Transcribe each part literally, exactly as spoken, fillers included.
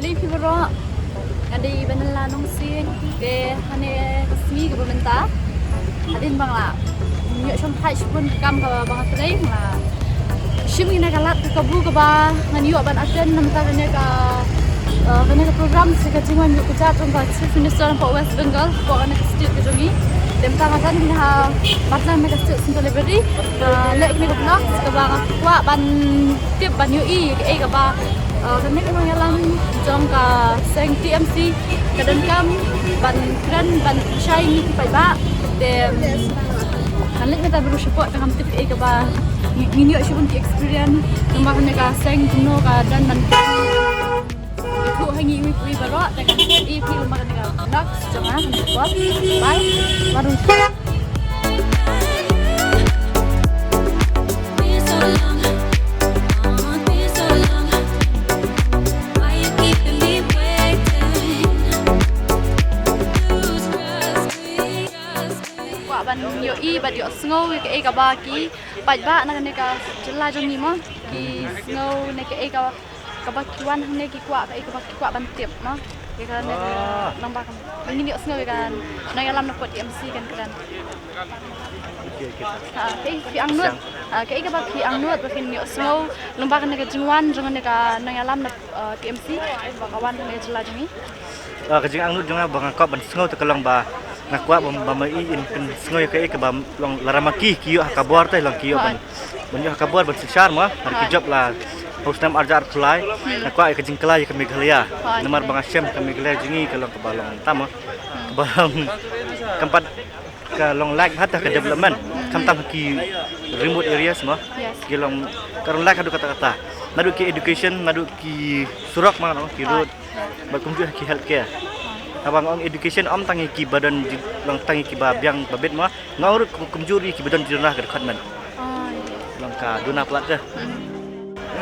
Phi baroh, nga dei Vanilla Nongsiej, te hane ka sngi kaba mynta hadien ba nga la ïoh shongthait shibun ka kam kaba nga trei, nga la shim kane ka lad ka kabu kaba ngan ïoh ban attend namar kane ka, eh, kane ka program, shi ka jingwan ïuh kjat jong ka Chief Minister hapoh West Bengal, hapoh kane ka state ka jong ngi. Te mynta nga don hangne ha Marjan Mega Stage Central Library, nga leh kane ka vlog kaba nga kwah ban tip ban ïohi kaei kaba, eh, kane ka nongïalam jong ka seng T M C ka donkam ban kren ban pynshai ïa ngi ki paidbah. Te ngan leit mynta bad ruh shapoh tang ngam tip kaei kaba ngi, ngin ïoh shibun ki experience namar kane ka seng kumno ka don ban kren. Ïathuh ha ngi iwei pa iwei baroh, te ngan ïa phi lyngba kane ka vlog jong nga, kane ka por. Bye. Warung. Kwah ban ïohi bad ïohsngew ïa kaei kaba ki paidbah na kane ka jylla jong ngi mo, ki sngew ne kaei kaba kaba ki wan hangne ki kwah, kaei kaba ki kwah ban tip mo. Ïa kane ka nang ba kam ngin ïohsngew ïa ka nongïalam na pdeng T M C kan kren. Ha, kaei phi angnud? Ha, kaei kaba phi angnud ba phin ïohsngew lyngba kane ka jingwan jong kane ka nongïalam na, eh, T M C ba ka wan hangne jylla jong ngi. Ah, ka jingangnud jong nga ba nga kwah ban sngew te ka long ba nga kwah ba, ba ma i in pynsngew ïa kaei kaba long lada ma ki ki ïoh ha ka bor te long ki ïoh ban, ban ïoh ha ka bor ban synshar mo, lada ki jop la ha u snem arhajar arphew lai. Nga kwah ïa ka jingkylla ïa ka Meghalaya. Namar ba nga shem ka Meghalaya jong ngi ka long kaba long tam mo. Kaba long kam pat ka long lack bha ha ka development. Khamtam ki remote areas mo. Ki long ka long lack haduh katta katta. Naduh ki education, naduh ki surok mo, ki road. Bad kumjuh ki healthcare. Haba nga ong education ym tang ïa kiba don ji-, long tang ïa kiba biang ba bit mo. Nga ong ruh kum-, kumjuh ïa kiba don jingrwai ka dkhot met. Long ka duna palat ka.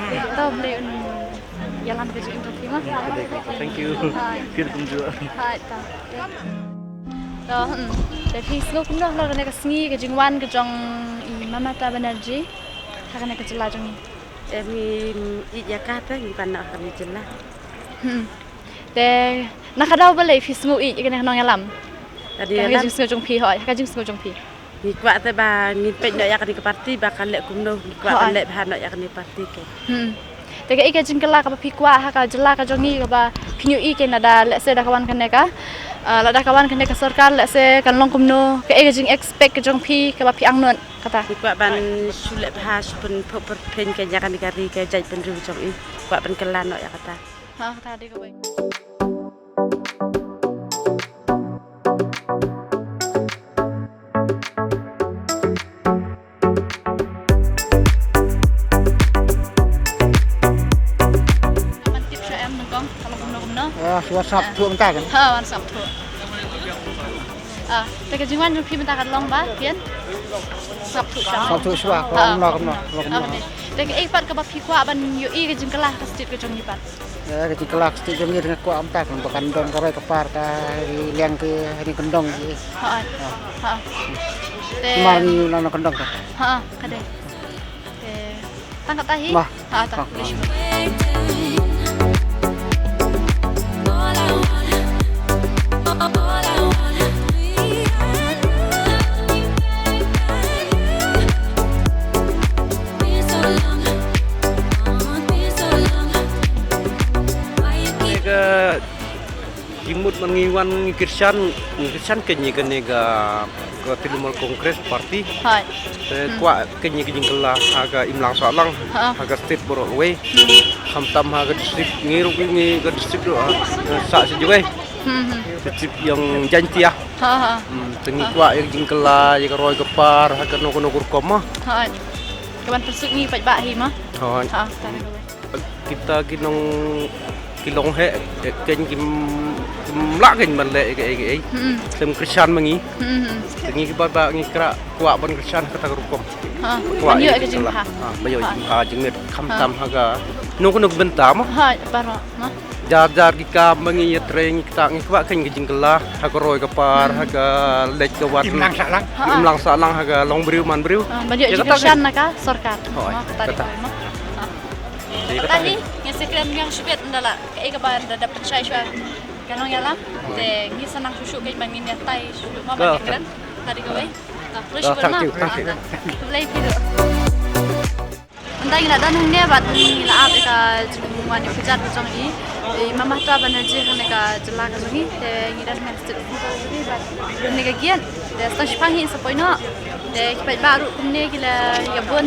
To Blei un ïalam ka jingim jong phi mo. Thank you. Phi ruh kumjuh. To, hmm. Te phi sngew kumno halor kane ka sngi ka jingwan ka jong i Mamata Banerjee ha kane ka jylla jong ngi? Em, ngi ïeit ïa ka te ngi pan noh ha kane ka jylla. Hmm. Te na ka daw balei phi sngew ïeit ïa kane ka nongïalam? Ka nongïalam? Ka jingsngew jong phi, hooid, ka jingsngew jong phi. Ngi kwah te ba ngin peit noh ïa kane ka party ba ka leh kumno, ngi kwah ban leh bha noh ïa kane ka party ka. Hmm. Te kaei ka jingkylla kaba phi kwah ha ka jylla ka jong ngi kaba phin ïohi kein lada lehse da ka wan kane ka, ah, lada ka wan kane ka sorkar lehse kan long kumno, kaei ka jing expect ka jong phi kaba phi angnud kata? Ngi kwah ban shu leh bha, shu pynphuh pyrpheng kein ïa kane ka ri ka jaitbynriew jong i. Kwah ban kylla noh ïa kata. Ha, kata dei kawei. Ban tip sha em nyngkong, ka long kumno kumno. Ah, shu wan sngap thuh mynta kan? Ha, wan sngap thuh. Ah, te ka jingwan jong phi mynta ka long ba phin sngap thuh sha. Sngap thuh shuwa, ka long kumno kumno, ka long kumno. Ah, te kaei pat kaba phi kwah ban ïohi ka jingkylla ka state ka jong ngi pat? Eh, ka jingkylla ka state jong ngi nga kwah mynta kan ba kan don ka roi ka par ka liang ki ha ri kyndong ki. Ha. Ha. Te mar ngi na kyndong ka. Ha, ka dei. Te tang kata hi. Bah. Ha, tang. Ka jingmut man ngi wan ngi kyrshan, ngi kyrshan kein ïa kane ka, ka Trinamool Congress Party. Hooid. Te kwah kein ïa ka jingkylla ha ka imlang sahlang, ha ka state baroh kawei. Khamtam ha ka district ngi ruh ngi ka district ruh, ah, sah sha jong ngi. District ïong Jaintia. Ha, ha. Hmm, te ngi kwah ïa ka jingkylla ïa ka roi ka par ha kano kano ka rukom mo. Hooid. Ka ban pynsuk ngi paidbah hi mo. Hooid. Ha, ta ka wei. Kita ki nong, ki long heh, eh, kein kim, kim lah kein ban leh ïa kaei kaei. Hmm. Khlem kyrshan ma ngi. Hmm, hmm. Te ngi ki paidbah ngi kyrpad kwah ban kyrshan ha kata ka rukom. Ha, kwah ban ïoh ïa ka jingkylla. Ha, ban ïoh ïa ka jingkylla, jingmut khamtam ha kano kano ka bynta mo. Ha, baroh mo. Jar jar ki kam ba ngi ïatrei ngi ktah ngi kwah kein ka jingkylla ha ka roi ka par, ha ka leit ka wan. Imlang sahlang. Imlang sahlang ha ka long briew man briew. Ha, ban ïoh jingkyrshan na ka sorkar. Hooid, kata. Mo, kata. Ha. Kata hi, ngi sa kren biang shibit ynda la kaei kaba ynda da pynshai shuwa ka nongïalam. Te ngi sa nang shuh shuh kein ba ngin ïatai shuh shuh ma ba ngi kren. Tadi kawei. Thank you, thank you. Khublei phi ruh. Ynda ngi la don hangne bad ngi la ap ïa ka jingwan ïa ka jait ka jong i, i Mama Htua Banerjee hangne ka jylla ka jong i. Te ngi don hangne state bad hangne ka giat. Te stang shipang hi sa poi noh. Te ki paidbah ruh kumne ki la ïa bun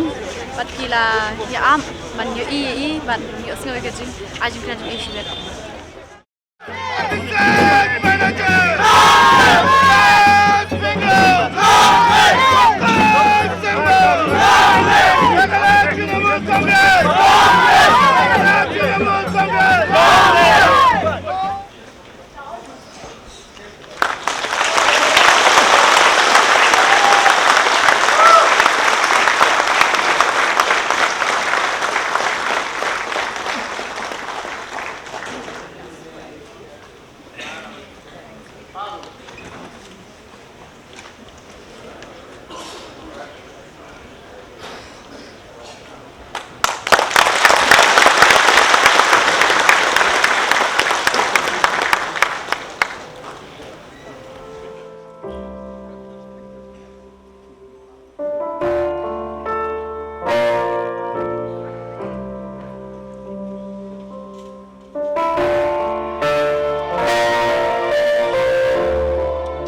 bad ki la ïa ap ban ïohi ïa i bad ïohsngew ïa ka jing, ai jingkren jong i shibit.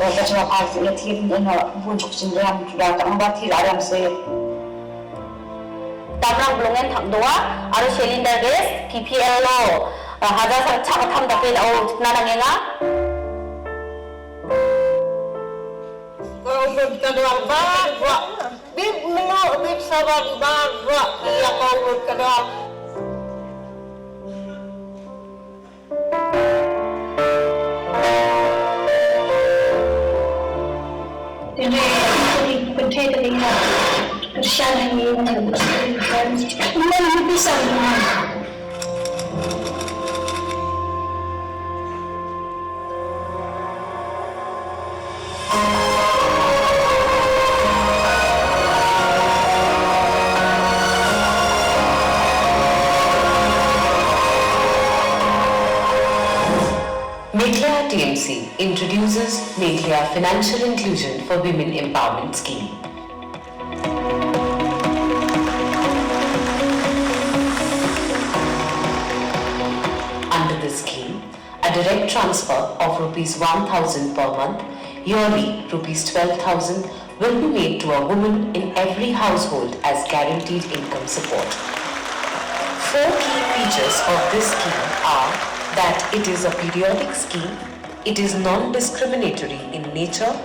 Te ka jingïaphai ka la thied ïa nga bun jong ka jingrem, da ka nang ba thied la rem se. Tamrang Blungen Thakdoa, aro Shelinder Res, P P L O, eh, hajar san chak atham da pin au na nang enga. Ka umut ka doang ba, ba. Bip mengo, bip saban ba, ba. Ïa ka umut ka doang. Meghalaya T M C introduces Meghalaya Financial Inclusion for Women Empowerment Scheme. Under the scheme, a direct transfer of rupees one thousand per month, yearly rupees twelve thousand, will be made to a woman in every household as guaranteed income support. Four key features of this scheme are that it is a periodic scheme, it is non-discriminatory in nature,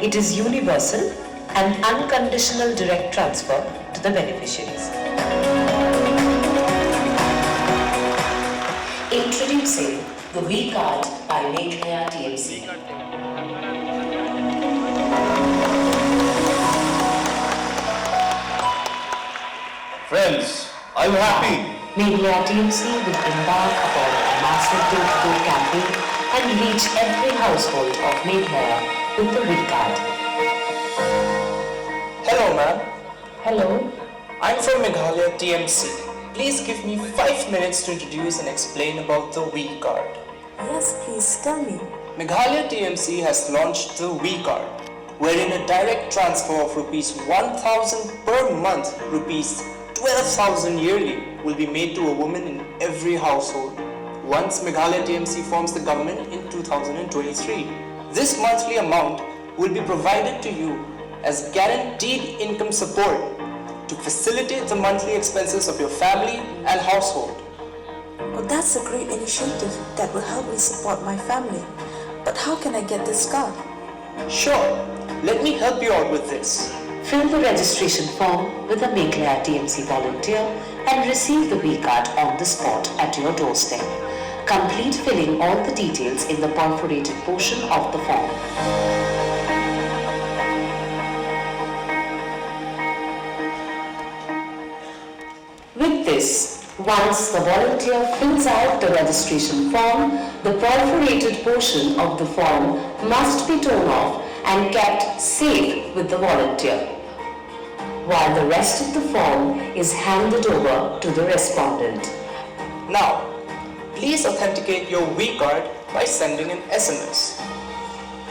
it is universal, and unconditional direct transfer to the beneficiaries. Introducing the V-Card by Meghalaya T M C. Friends, are you happy? Meghalaya T M C will embark upon a massive door-to-door campaign and reach every household of Meghalaya with the V-Card. Hello, ma'am. Hello. I'm from Meghalaya T M C. Please give me five minutes to introduce and explain about the V-Card. Yes, please tell me. Meghalaya T M C has launched the V-Card, wherein a direct transfer of rupees one thousand per month, rupees twelve thousand yearly, will be made to a woman in every household once Meghalaya T M C forms the government in two thousand twenty-three. This monthly amount will be provided to you as guaranteed income support to facilitate the monthly expenses of your family and household. Oh, that's a great initiative that will help me support my family. But how can I get this card? Sure, let me help you out with this. Fill the registration form with a Meghalaya T M C volunteer and receive the V-Card on the spot at your doorstep. Complete filling all the details in the perforated portion of the form. With this, once the volunteer fills out the registration form, the perforated portion of the form must be torn off and kept safe with the volunteer, while the rest of the form is handed over to the respondent. Now, please authenticate your V card by sending an S M S.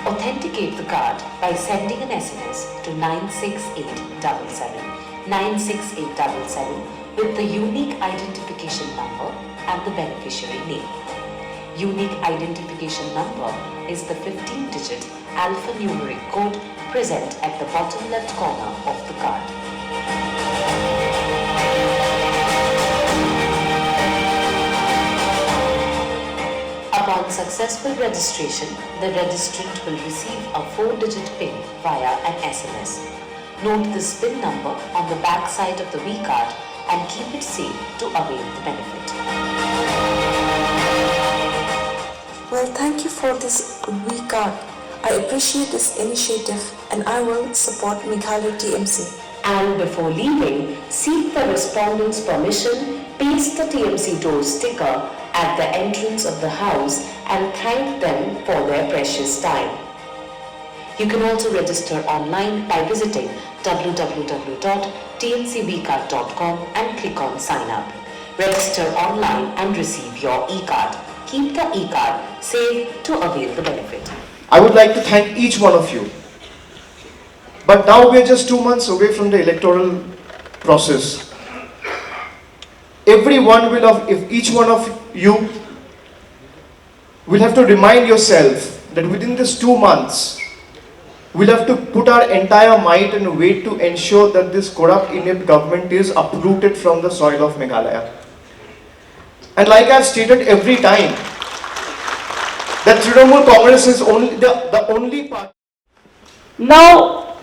Authenticate the card by sending an S M S to nine six eight double seven, nine six eight double seven, with the unique identification number and the beneficiary name. Unique identification number is the fifteen digit alphanumeric code present at the bottom left corner of the card. Upon successful registration, the registrant will receive a four digit pin via an S M S. Note this pin number on the back side of the V card and keep it safe to avail the benefit. Well, thank you for this V card. I appreciate this initiative and I will support Meghalaya T M C. And before leaving, seek the respondent's permission, paste the T M C door sticker at the entrance of the house and thank them for their precious time. You can also register online by visiting w w w dot t m c v card dot com and click on sign up. Register online and receive your e-card. Keep the e-card safe to avail the benefit. I would like to thank each one of you. But now we are just two months away from the electoral process. Every one will of, if each one of you will have to remind yourself that within these two months, we'll have to put our entire might and weight to ensure that this corrupt, inept government is uprooted from the soil of Meghalaya. And like I've stated every time, that Trinamool Congress is only the, the only party. Now,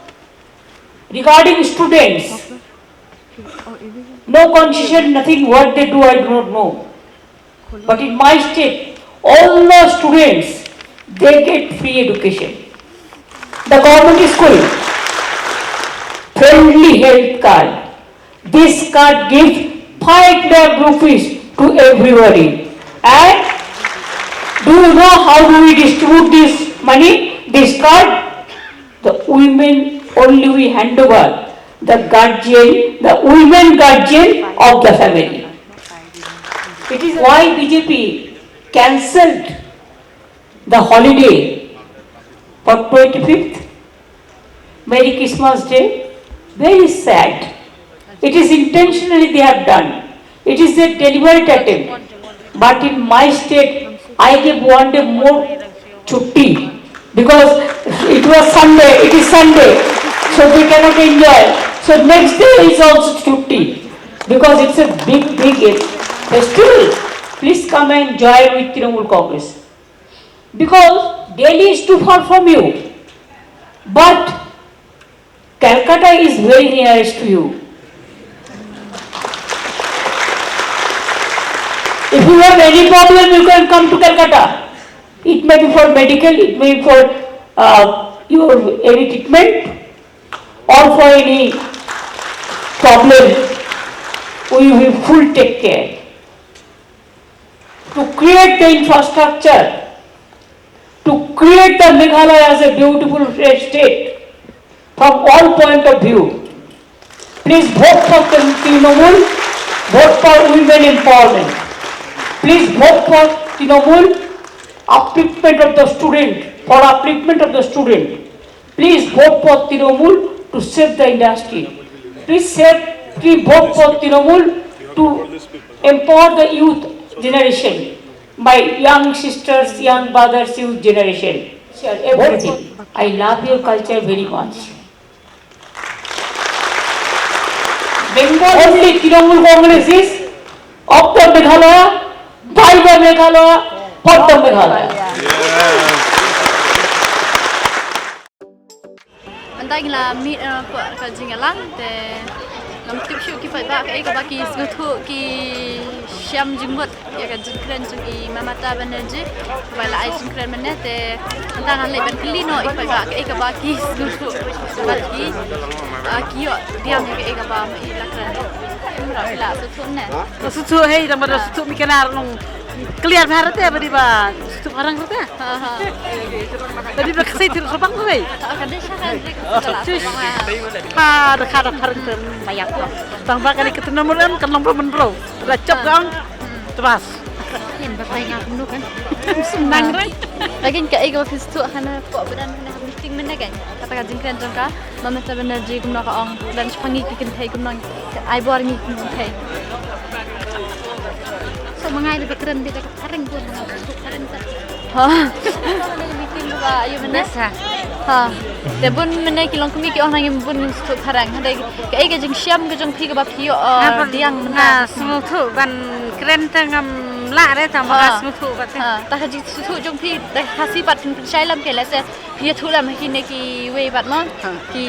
regarding students, no concession, nothing, what they do, I do not know. But in my state, all the students, they get free education. The government school, friendly health card. This card gives five lakh rupees to everybody. And do you know how do we distribute this money, this card? The women only we hand over, the guardian, the women guardian of the family. It is why B J P cancelled the holiday for twenty-fifth. Merry Christmas Day. Very sad. It is intentionally they have done. It is a deliberate attempt. But in my state, I give one day more chutti because it was Sunday, it is Sunday, so they cannot enjoy. So next day is also chutti because it's a big, big festival. Please come and join with Trinamool Congress because Delhi is too far from you, but Calcutta is very nearest to you. If you have any problem, you can come to Calcutta. It may be for medical, it may be for uh, your any treatment, or for any problem, we will full take care. To create the infrastructure, to create the Meghalaya as a beautiful state from all point of view. Please vote for Trinamool, vote for women empowerment. Please vote for Trinamool, upliftment of the student, for upliftment of the student. Please vote for Trinamool to save the industry. Please save, please vote for Trinamool to empower the youth generation, my young sisters, young brothers, youth generation. Share everything. I love your culture very much. Bengal only Trinamool Congress is of the Meghalaya, by the Meghalaya, for the Meghalaya. Mynta ngi la mih, eh, pyrshah ka jingïalang te ngam tip shuh ki paidbah kaei kaba ki sngewthuh, ki shem jingmut ïa ka jingkren jong i Mamata Banerjee kaba la ai jingkren mynne te mynta ngan leit ban kylli noh i paidbah kaei kaba ki sngewthuh, kaba ki, ah, ki ïoh diang ïa kaei kaba ma i la kren. Kumno phi la sngewthuh mynne? Sngewthuh hei, tang ba da sngewthuh mi kena nong clear bha rate ba di ba sngewthuh phareng rate. Ha, ha. Tadi ba ksai thir sabang tu hei. Ha, ka dei sha ka dei ka sngewthuh. Tis. Ha, da kha da phareng te mayap. Tang ba kane ka Trinamool em kan long ba mynbro. Da chop ka ong. Hmm. Tras. Kin ba kai nga kumno kan. Sum nang rang. Lakin kaei kaba phi sngewthuh hana pok ba don hana ha meeting mynne kan. Kata ka jingkren jong ka. Ma Mamata Banerjee kumno ka ong. Don shaphang ngi ki kynthei kumno, ai bor ngi ki kynthei. So ma nga ïa ba kren beit da ka phareng bun, ma nga sngewthuh phareng ta. Ha. Meeting ba ïa mynne. Best ha. Ha. Te bun mynne ki longkmie ki ong na ngi bun sngewthuh phareng. Hynrei kaei ka jingshem ka jong phi kaba phi ïoh, uh, pdiang mynta? Nga sngewthuh ban kren te ngam lah re, tang ba nga sngewthuh pat te. Ha, ta ka jingsngewthuh jong phi, ta ka Khasi pat phin pynshai lem, ke lehse phi ïathuh lem ha kine kiwei pat mo. Ha. Ki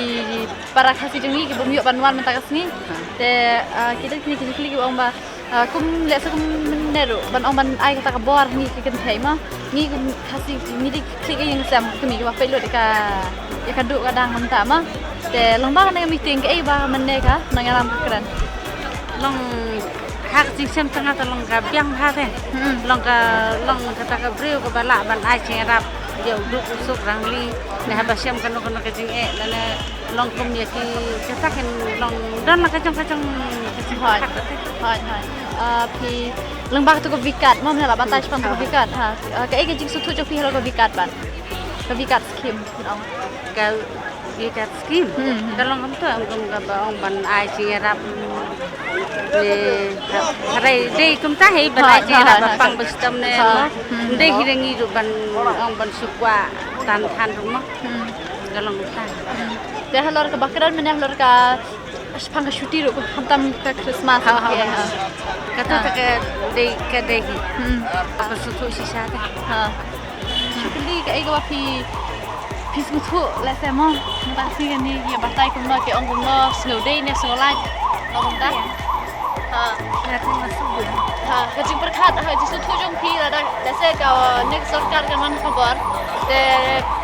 para Khasi jong ngi ki bym ïoh ban wan mynta ka sngi. Ha. Te, ah, ki don kine ki jingkylli kiba ong ba, ah, kum lehse kum mynne ruh ban ong ban ai kata ka bor ha ngi ki kynthei mo. Ngi kum Khasi ngi dei ki khlieh ïing sem, kmie kiba peit lut ïa ka, ïa ka duh ka dang mynta mo. Te lyngba kane ka meeting kaei ba mynne ka nongïalam ka kren? Long ha ka jingshem jong nga te long ka biang bha te. Hmm. Long ka, long kata ka briew kaba lah ban ai jingïarap ïa u duk u suk rangli ne haba shem kano kano ka jingeh lane long kum ïa ki, kata kin long don la ka jong ka jong ka jong. Hooid. Ka te. Hooid, hooid. Ah, phi lyngba kata ka V-KAT mo, me la batai shaphang kata ka V-KAT ha. Ah, kaei ka jingsngewthuh jong phi halor ka V-KAT pat? Ka V-KAT scheme. Ka V-KAT scheme. Hmm, hmm. Ka long kumta, ong kum kaba ong ban ai jingïarap, mm, ne, ha, hynrei dei kumta hi ban ai jingïarap ba pang ba shitom ne, mo. Hmm. Dei hi dei ngi ruh ban ong ban shu kwah tan than ruh mo. Hmm. Ka long kumta. Hmm. Te halor kaba kren mynne halor ka shaphang ka shuti ruh, khamtam ka Christmas. Ha, ha, ha. Kata te ka dei, ka dei hi. Hmm. Ka sngewthuh shisha te. Ha. Shu kylli kaei kaba phi, phi sngewthuh lehse mo, mynta ka sngi kane ki batai kumno, ki ong kumno, sngewdei ne sngewlait, kumno kumta? Ha. Ha, ka jingpyrkhat, ha, jingsngewthuh jong phi lada lehse kane ka sorkar kan wan khubor, te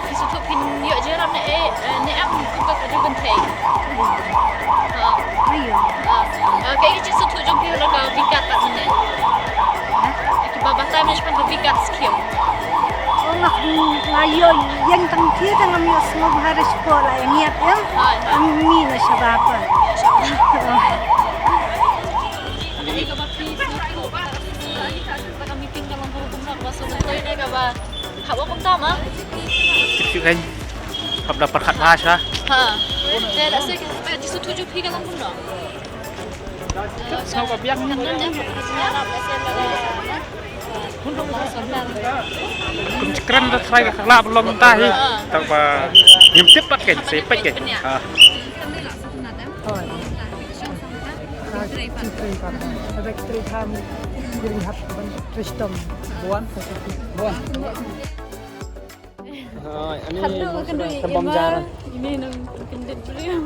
phi sngewthuh phin ïoh jingïarap ne, eh, ne em kum ka kynthei? Ha. Ayo. Ha. Ha, kaei ka jingsngewthuh jong phi halor ka V-KAT pat mynne? Ha? Kiba batai mynne shaphang ka V-KAT scheme. Oh, nga, nga ïoh ïeng tang ki, tang ngam ïoh sngewbha re, shu la ïeng ïap em. Hooid, hooid. Ngam mih na shaba pat. Shaba. Ani kaba phi sngewthuh, kaba ka meeting ka long kumno, kaba sngewthuh ne kaba hap kumta ma? Shu kan. Hap da pyrkhat bha sha. Ha. Te lehse ka jingsngewthuh jong phi ka long kumno? Sngewbha biang. Kum kren da trai ka lah ba long mynta hi. Tang ba ngim tip pat kein, sa peit kein. Ha. Buan. Hai, ani khadduh ka khadduh ka bam jar. Ini nang kendit briew.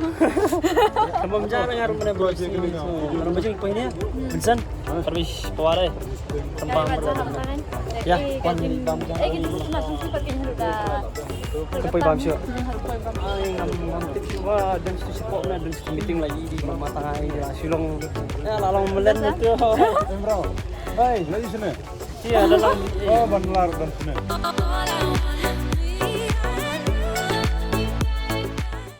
Ka bam jar ngar mana bro sini. Mana bajing poin ya? Vincent, permis paware. Sembang. Ya, kon bam jar. Eh, kita semua sempat kena dulu dah. Ka poi bam shuh. Ai, ngam, ngam tip shuh ba, don shu support na, don shu meeting lagi di Mama Tangai, di Shillong. Ya, la long melen tu. Bro. Hai, lagi sini. Iya, dalam. Oh, ban lar ban sini.